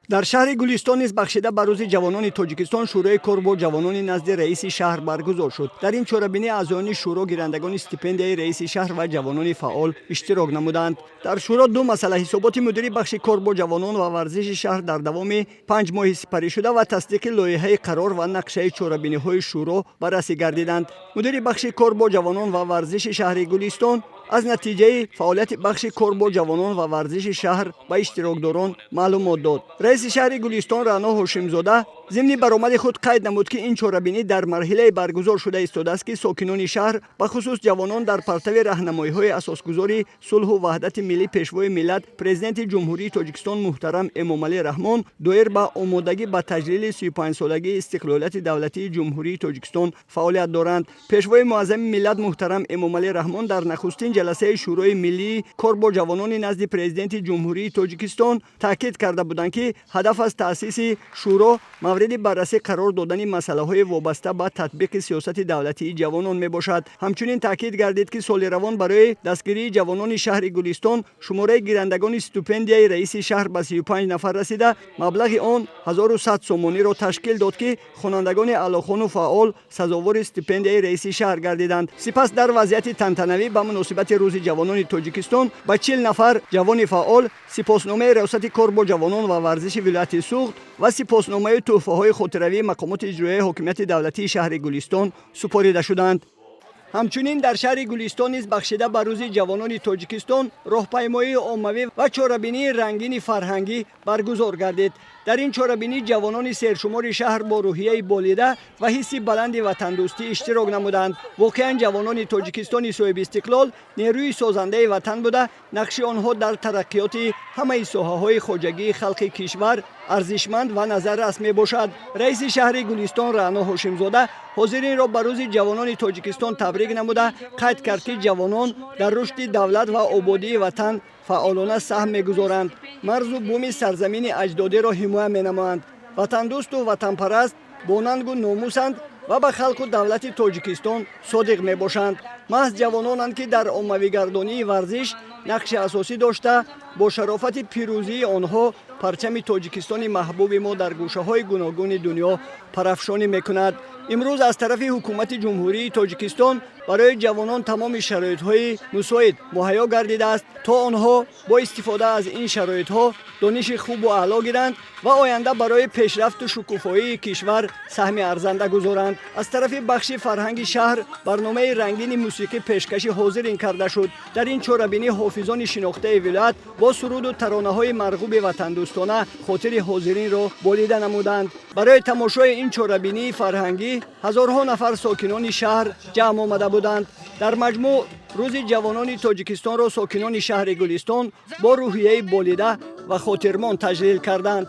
Дар шаҳри Гулистон низ бахшида ба Рӯзи ҷавонони Тоҷикистон шӯрои кор бо ҷавонони назди раиси шаҳр баргузор шуд. Дар ин чорабинӣ аъзоёни шӯро, гирандагони стипендияи раиси шаҳр ва ҷавонони фаъол иштирок намуданд. Дар шӯро ду масъала: ҳисоботи мудири бахши кор бо ҷавонон ва варзиши шаҳр дар давоми 5 моҳи сипаришуда ва тасдиқи лоиҳаи қарор ва нақшаи чорабиниҳои шӯро баррасӣ гардиданд. Мудири бахши кор бо ҷавонон ва варзиши шаҳри Гулистон аз натиҷаи фаъолияти бахши кор бо ҷавонон ва варзиши шаҳр ба иштирокдорон маълумот дод. Раиси шаҳри Гулистон Раъно Ҳошимзода зимни баромади худ қайд намуд, ки ин чорабинӣ дар марҳилае баргузор шуда истодааст, ки сокинони шаҳр, бахусус ҷавонон, дар партави раҳнамоиҳои асосгузори сулҳу ваҳдати миллӣ, Пешвои миллат, Президенти Ҷумҳурии Тоҷикистон муҳтарам Эмомалӣ Раҳмон доир ба омодагӣ ба таҷлили 35-солагии истиқлолияти давлатии Ҷумҳурии Тоҷикистон фаъолият доранд. Пешвои муаззами миллат муҳтарам Эмомалӣ Раҳмон дар нахустин ҷаласаи Шӯрои миллии кор бо ҷавонони назди Президенти Ҷумҳурии Тоҷикистон таъкид карда буданд, ки ҳадаф аз таъсиси шӯро мавриди баррасӣ қарор додани масъалаҳои вобаста ба татбиқи сиёсати давлатии ҷавонон мебошад. Ҳамчунин таъкид гардид, ки соли равон барои дастгирии ҷавонони шаҳри Гулистон шумораи гирандагони стипендияи раиси шаҳр ба 35 нафар расида, маблағи он 1100 сомониро ташкил дод, ки хонандагони аълохону фаъол сазовори стипендияи раиси шаҳр гардиданд. Сипас дар вазъияти тантанавӣ ба муносибати Рӯзи ҷавонони Тоҷикистон ба 40 нафар ҷавони фаъол сипосномаи Раёсати кор бо ҷавонон ва варзиши вилояти Суғд ва сипосномаи тӯҳфаҳои хотиравии мақомоти иҷроияи ҳокимияти давлатии шаҳри Гулистон супорида шуданд. Ҳамчунин дар шаҳри Гулистон низ бахшида ба Рӯзи ҷавонони Тоҷикистон роҳпаймоии оммавӣ ва чорабинии рангини фарҳангӣ баргузор гардид. Дар ин чорабинӣ ҷавонони сершумори шаҳр бо рӯҳияи болида ва ҳисси баланди ватандӯстӣ иштирок намуданд. Воқеан, ҷавонони Тоҷикистони соҳибистиқлол нерӯи созандаи ватан буда, нақши онҳо дар тараққиёти ҳамаи соҳаҳои хоҷагии халқи кишвар арзишманд ва назаррас мебошад. Раиси шаҳри Гулистон Раъно Ҳошимзода ҳозиринро ба Рӯзи ҷавонони Тоҷикистон табрик намуда, қайд кард, ки ҷавонон дар рушди давлат ва ободии ватан фаъолона саҳм мегузоранд, марзу буми сарзамини аҷдодиро ҳимоя менамоянд, ватандӯсту ватанпараст, бо нангу номусанд ва ба халқу давлати Тоҷикистон содиқ мебошанд. Маҳз ҷавононанд, ки дар оммавигардонии варзиш нақши асосӣ дошта, бо шарофати пирӯзии онҳо парчами Тоҷикистони маҳбуби мо дар гӯшаҳои гуногуни дунё парафшонӣ мекунад. Имрӯз аз тарафи ҳукумати Ҷумҳурии Тоҷикистон барои ҷавонон тамоми шароитҳои мусоид муҳайё гардидааст, то онҳо бо истифода аз ин шароитҳо дониши хубу аъло гиранд ва оянда барои пешрафту шукуфоии кишвар саҳми арзанда гузоранд. Аз тарафи бахши фарҳанги шаҳр барномаи рангини мусиқӣ пешкаши ҳозирин карда шуд. Дар ин чорабинӣ ҳофизони шинохтаи вилоят бо суруду таронаҳои марғуби ватандӯстона хотири ҳозиринро болида намуданд. Барои тамошои ин чорабинии фарҳангӣ ҳазорҳо нафар сокинони шаҳр ҷамъ омада буданд. Дар маҷмӯъ, Рӯзи ҷавонони Тоҷикистонро сокинони шаҳри Гулистон бо рӯҳияи болида ва хотирмон таҷлил карданд.